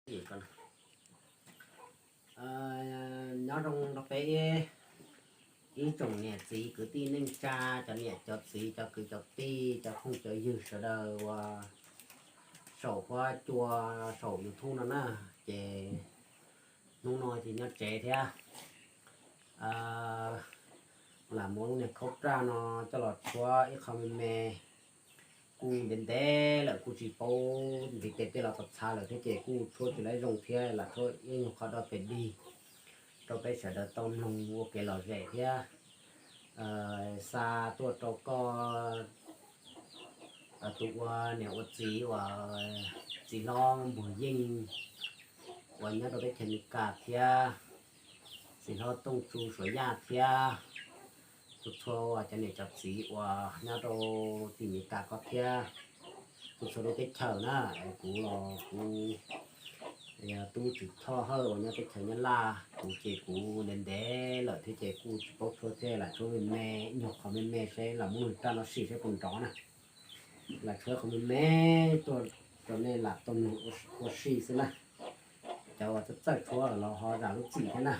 Nyob zoo rau peb ib tsoom niam txiv kwv tij neej tsa, cov niam cov txiv, cov kwv cov tij, cov phooj cov ywg sawv daws uas saum huab cua saum YouTube no na. Ces hnub no ces nyob tsev thiab, lam muab lub niag khaub raj no coj los tshuab ib qho me me. Kuj ntev ntev lawm kuj tsis paub ntiv tes tej los txog txha lawm thiab ces kuj tshuab tsis laib zoo thiab, lam tshuab ib nyuag qho doj pes dig rau peb sawv daws tau mloog ua kev lom zem thiab. Xa tuaj rau koj tus ua niam ua txiv uas txiv hlob Npuag Yeej uas nyob rau teb chaws Amelikas thiab txiv hlob Tooj Tsu Suav Yaj thiab txhua txhua cov niam cov txiv uas nyob rau tim Amelikas ko thiab txhua txhua lub teb chaws na. Kuv los kuv yog tub Tswv Thoj Hawj uas nyob teb chaws Nyab Laj, kuv ces kuv ntev ntev lawm thiab ces kuj tsis paub tshuab thiab, lam tshuab me me, ib nyuag qhov me me seb lam muab lub raj no sim seb puas nrov na. Lam tshuab qhov me me tuaj rau nej lam tau mloog ua si xwb na. Cov uas txawj txawj tshuab los ho zam lub txim thiab na.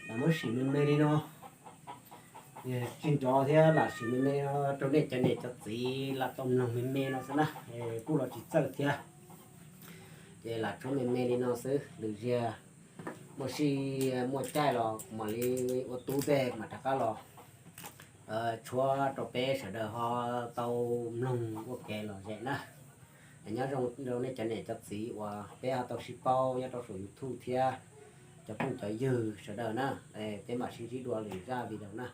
Lam muab sim me me li no, tsis nrov thiab, lam sim me me rau nej cov niam cov txiv lam tau mloog me me no xwb na. Kuj los tsis txawj thiab, ces lam tshuab me me li no xwb. Lwm zaug muaj sij muaj caij los kuv mam li ua tub tej mam rov qab los tshuab rau peb sawv daws ho tau mloog ua kev lom zem na. Nyob zoo rau nej cov niam cov txiv uas peb ho tau sib paub nyob rau saum YouTube thiab cov phooj cov ywg sawv daws na. Peb mam sib ntsib dua lwm zaj video na.